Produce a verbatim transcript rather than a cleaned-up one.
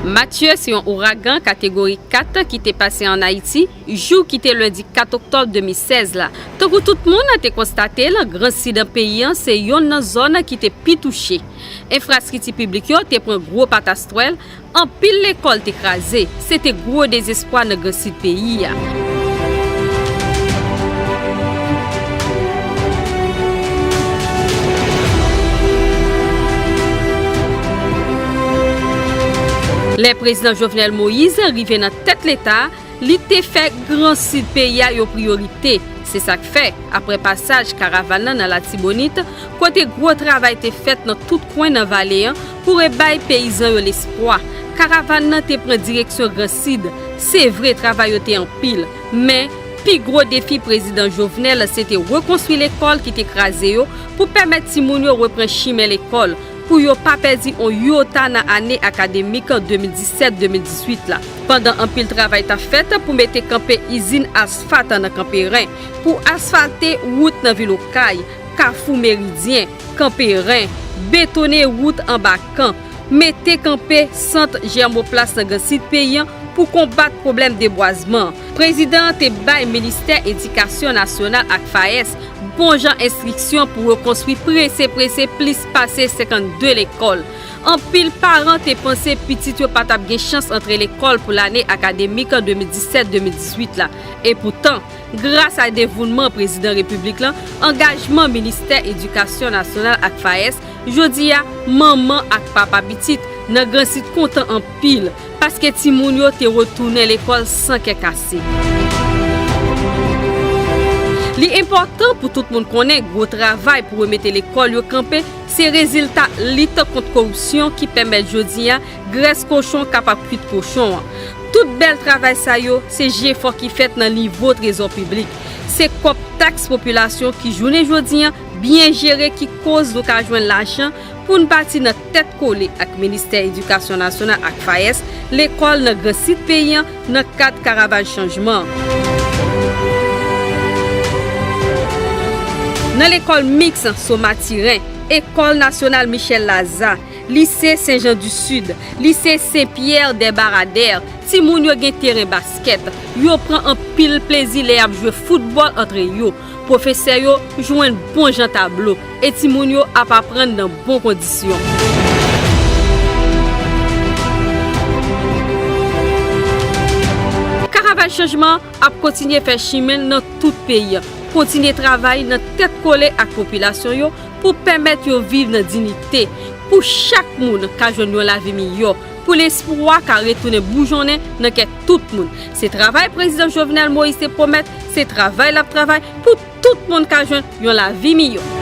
Matye se yon ouragan kategori kat ki te pase ann Ayiti jou ki te lendi kat oktòb de mil sèz la. Tankou tout moun te konstate l, Gran Sid peyi a se yonn nan zòn ki te pi touche. Enfrastrikti piblik yo te pran gwo patastwèl, anpil lekòl te kraze. Se te gwo dezespwa nan Gran Sid peyi a. Lè Prezidan Jovenel Moïse rive nan tèt Leta, li te fè Gran Sid peyi a yon priyorite. Se sa k fè, apre pasaj karavàn nan nan Latibonit, kote gwo travay te fèt nan tout kwen nan vale a pou rebay peyizan yo lespwa, karavàn nan te pran direksyon Gran Sid. Se vre, travay yo te anpil, men pi gwo defi Prezidan Jovenel se te rekonstwi lekòl ki te kraze yo pou pèmèt timoun yo repran chimen lekòl, pou yo pa pèdi on yota nan ane akademik de mil disèt de mil dizuit la. Pandan anpil travay t ap fèt pou mete kanpe izin asfalt nan Kanperen, pou asfalte wout nan vil Okay, Kafou Meridyen, Kanperen, betone wout anba kan, mete kanpe sant Jèmoplas nan Gran Sid peyi a pou konbat pwoblèm debwazman. Prezidan an te bay Ministè Edikasyon Nasyonal ak FAES bon jan enstriksyon pou rekonstwi prese prese plis pase senkannde lekòl. Anpil paran te panse pitit yo pa t ap gen chans antre lekòl pou lane akademik de mil disèt de mil dizuit la. Epoutan, gras a devounman Prezidan Repiblik la, angajman Ministè Edikasyon Nasyonal ak FAES, jodi a, manman ak papa pitit nan Gran Sid kontan anpil, paske timoun yo te retounen lekòl san kè kase. Li enpòtan pou tout moun konnen gwo travay pou remete lekòl yo kanpe se rezilta lit kont koripsyon ki pèmèt jodi a grès kochon kapab kwit kochon an. Tout bèl travay sa yo, se jefò ki fèt nan nivo trezò piblik. Se kòb taks popilasyon ki jounen jodi a byen jere ki koz nou ka jwenn lajan pou n bati nan tèt kole ak Ministè Edikasyon Nasyonal ak FAES, lekòl nan Gran Sid peyi a nan kad karavàn chanjman. Nan lekòl miks Somatiren, Ekòl Nasyonal Michel Lazarre, Lise Sen Jan di Sid, Lise Sen Pyè dè Baradè, timoun yo gen teren baskèt. Yo pran anpil plezi lè y ap jwe foutbòl antre yo. Pwofesè yo jwenn bon jan tablo e timoun yo ap aprann nan bon kondisyon. Karavàn chanjman ap kontinye fè chimen l nan tout peyi a, kontinye travay nan tèt kole ak popilasyon yo pou pèmèt yo viv nan diyite, pou chak moun ka jwenn yon lavi miyò, pou lespwa ka retounen boujonnen nan kè tout moun. Se travay Prezidan Jovenel Moïse te pwomèt, se travay l ap travay pou tout moun ka jwenn yon lavi miyò.